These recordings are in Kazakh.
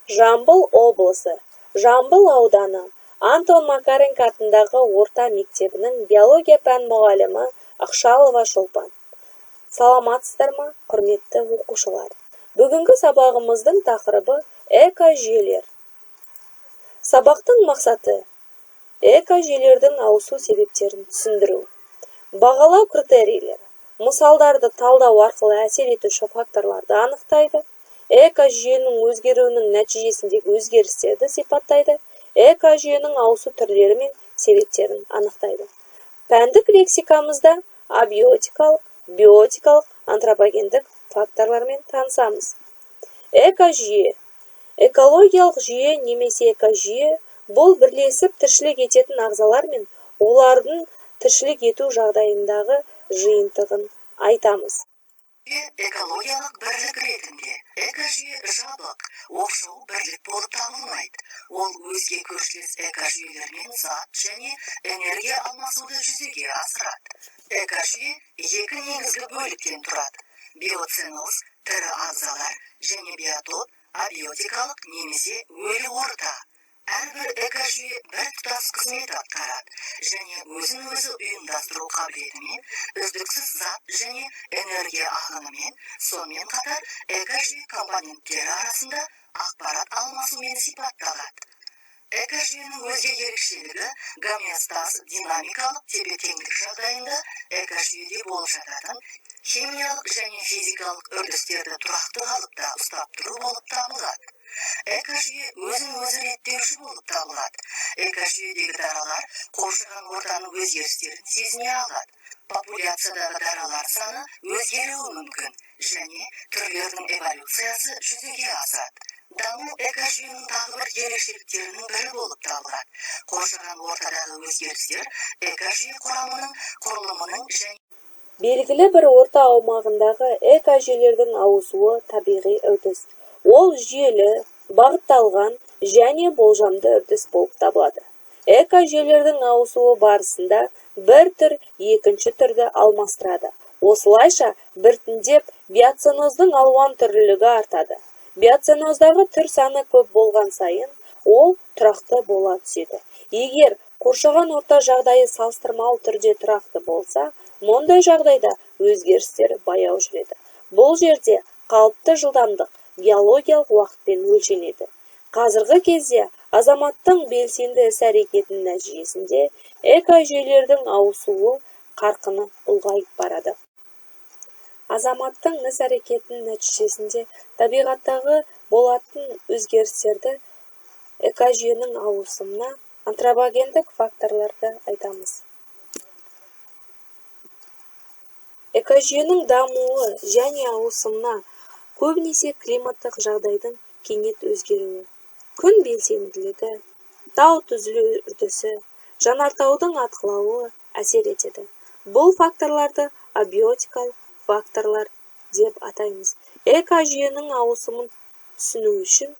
Жамбыл облысы, Жамбыл ауданы, Антон Макаренко атындағы орта мектебінің биология пән мұғалімі Ақшалова Шолпан. Саламатсыздар ма, құрметті оқушылар? Бүгінгі сабағымыздың тақырыбы экожүйелер. Сабақтың мақсаты экожүйелердің ауысу себептерін түсіндіру. Бағалау критерийлері: мысалдарды талдау арқылы әсер етуші факторларды анықтайды, экожүйенің өзгеруінің нәтижесіндегі өзгерістерді сипаттайды, экожүйенің ауысу түрлері мен себептерін анықтайды. Пәндік лексикамызда абиотикалық, биотикалық, антропогендік факторлармен танысамыз. Экожүйе. Экологиялық жүйе немесе экожүйе – бұл бірлесіп тіршілік ететін ағзалар мен олардың тіршілік ету жағдайындағы жиынтығын айтамыз. Экологиялық бірлік ретінде экожүйе жабық, оқшау бірлік болып табылмайды. Ол өзге көршілес экожүйелермен зат және энергия алмасуды жүзеге асырады. Экожүйе екі негізгі бөліктен тұрады: биоценоз, тірі ағзалар, және биотоп, абиотикалық немесе өлі орта. Әрбір экожүйе біртұтас қызмет атқарады және өзін өзі ұйымдастыру қабілетімен, үздіксіз зат және энергия ағынымен, сонымен қатар экожүйе компоненттері арасында ақпарат алмасумен сипатталады. Экожүйенің өзге ерекшелігі гомеостаз, динамикалық тепе-теңдік жағдайында экожүйеде болып жататын химиялық және физикалық үрдістерді тұрақты қалыпта ұстап тұру болып табылады. Экожүйе өзін өзі реттеуші болып табылады. Экожүйедегі даралар қоршаған ортаның өзгерістерін сезіне алады. Популяциядағы даралар саны өзгеруі мүмкін және түрлердің эволюциясы жүзеге асады. Даму экожүйенің тағы бір ерекшеліктерінің бірі болып табылады. Қоршаған ортадағы өзгерістер экожүйе құрамының, құрылымының және Белгілі бір орта аумағындағы экожүйелердің ауысуы – табиғи үрдіс. Ол жүйелі, бағытталған және болжамды үрдіс болып табылады. Экожүйелердің ауысуы барысында бір түр екінші түрді алмастырады. Осылайша, біртіндеп биоценоздың алуан түрлілігі артады. Биоценоздағы түр саны көп болған сайын, ол тұрақты бола түседі. Егер қоршаған орта жағдайы салыстырмалы түрде тұрақты болса, мұндай жағдайда өзгерістер баяу жүреді. Бұл жерде қалыпты жылдамдық геологиялық уақытпен өлшенеді. Қазіргі кезде азаматтың белсенді іс-әрекетінің нәтижесінде экожүйелердің ауысуы қарқыны ұлғайып барады. Азаматтың іс-әрекетінің нәтижесінде табиғаттағы болатын өзгерістерді, экожүйенің ауысымына антропогендік факторларды айтамыз. Экожүйенің дамуы және ауысымына көбінесе климаттық жағдайдың кенет өзгеруі, күн белсенділігі, тау түзілу үрдісі, жанартаудың атқылауы әсер етеді. Бұл факторларды абиотикалық факторлар деп атаймыз. Экожүйенің ауысымын түсіну үшін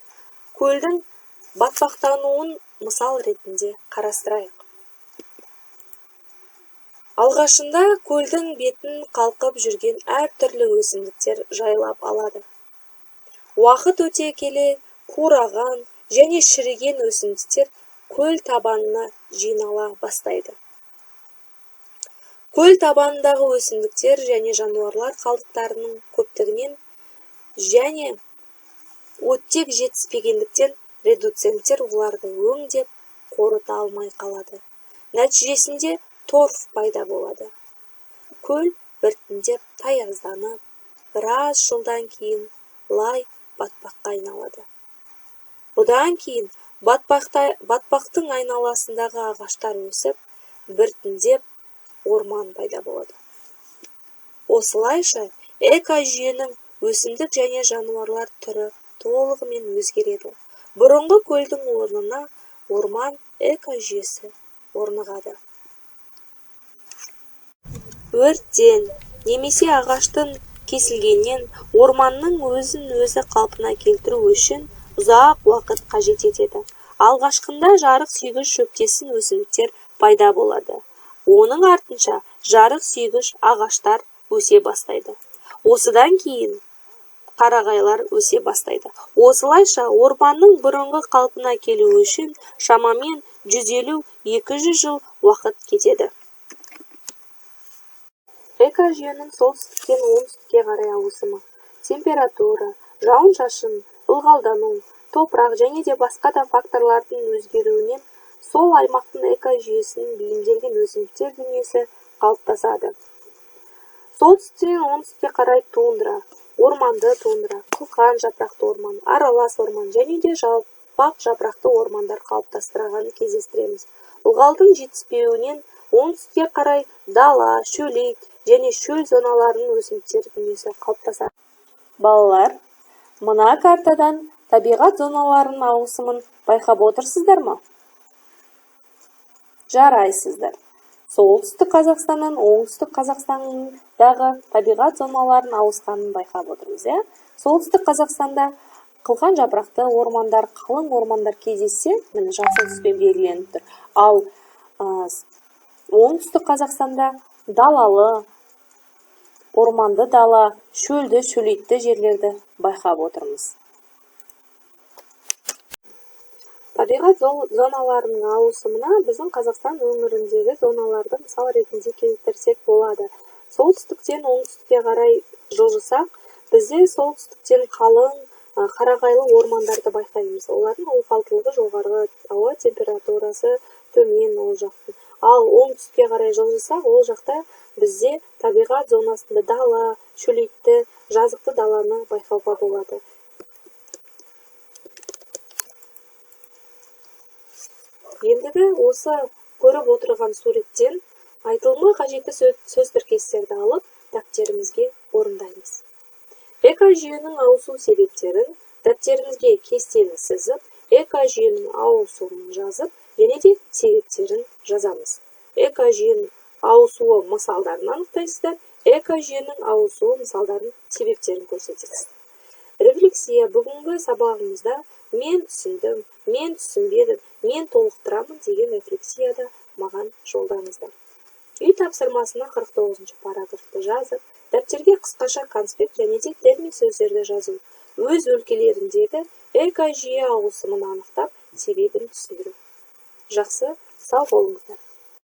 көлдің батпақтануын мысал ретінде қарастырайық. Алғашында көлдің бетін қалқып жүрген әртүрлі өсімдіктер жайлап алады. Уақыт өте келе қураған және шіріген өсімдіктер көл табанына жинала бастайды. Көл табанындағы өсімдіктер және жануарлар қалдықтарының көптігінен және оттек жетіспегендіктен редуценттер оларды өңдеп, қорыта алмай қалады. Нәтижесінде торф пайда болады. Көл біртіндеп таязданып, біраз жылдан кейін лай батпаққа айналады. Бұдан кейін батпақтың айналасындағы ағаштар өсіп, біртіндеп орман пайда болады. Осылайша, экожүйенің өсімдік және жануарлар түрі толығымен өзгереді. Бұрынғы көлдің орнына орман экожүйесі орнығады. Өрттен немесе ағаштың кесілгеннен орманның өзін-өзі қалпына келтіру үшін ұзақ уақыт қажет етеді. Алғашқында жарық сүйгіш шөптесін өсімдіктер пайда болады. Оның артынша жарық сүйгіш ағаштар өсе бастайды. Осыдан кейін Қарағайлар өсе бастайды. Осылайша орманның бұрынғы қалпына келуі үшін шамамен 150-200 жыл уақыт кетеді. Экожүйенің солтүстіктен оңтүстікке қарай ауысымы. Температура, жауын-шашын, ылғалдану, топырақ және де басқа да факторлардың өзгеруінен сол аймақтың экожүйесінің бейімделген өсімдіктер дүниесі қалыптасады. Солтүстіктен оңтүстікке қарай тундра, орманды тундра, қылқан жапырақты орман, аралас орман және де жалпақ жапырақты ормандар қалыптастырғанын кездестіреміз. Ылғалдың жетіспеуінен оңтүстікке қарай дала, шөлейт және шөл зоналарының өсімдіктер дүниесі қалыптасады. Балалар, мына картадан табиғат зоналарының ауысымын байқап отырсыздар ма? Жарайсыздар. Солтүстік Қазақстаннан оңтүстік Қазақстандағы табиғат зоналарының ауысқанын байқап отырмыз, иә? Солтүстік Қазақстанда қылқан жапырақты ормандар, қалың ормандар кездессе, міне жасыл түспен белгіленіп тұр. Ал оңтүстік Қазақстанда далалы, орманды дала, шөлді, шөлейтті жерлерді байқап отырмыз. Табиғат зоналарының ауысымына біздің Қазақстан өңіріндегі зоналарды мысал ретінде келтірсек болады. Солтүстіктен оңтүстікке қарай жылжысақ, бізде солтүстіктен қалың қарағайлы ормандарды байқаймыз. Олардың ылғалдылығы жоғары, ауа температурасы төмен ол жақтың. Ал оңтүстікке қарай жылжысақ, ол жақта бізде табиғат зонасында дала, шөлейтті, жазықты даланы байқауға болады. Ендігі осы көріп отырған суреттен айтылымға қажетті сөз тіркестерді алып, дәптерімізге орындаймыз. Экожүйенің ауысу себептерін дәптерімізге кестені сызып, экожүйенің ауысуын жазып, және де себептерін жазамыз. Экожүйенің ауысуы мысалдарын анықтайсыздар, экожүйенің ауысуы мысалдарын себептерін көрсетесіз. Рефлексия. Бүгінгі сабағымызда мен түсіндім, мен түсінбедім, мен толықтырамын деген рефлексияда маған жолдаңыздар. Үй тапсырмасына 49 параграфты жазып, дәптерге қысқаша конспект және де термин сөздерді жазу, өз өлкелеріндегі экожүйе ауысымын анықтап, себебін түсіндіру. Жақсы, сау болыңыздар.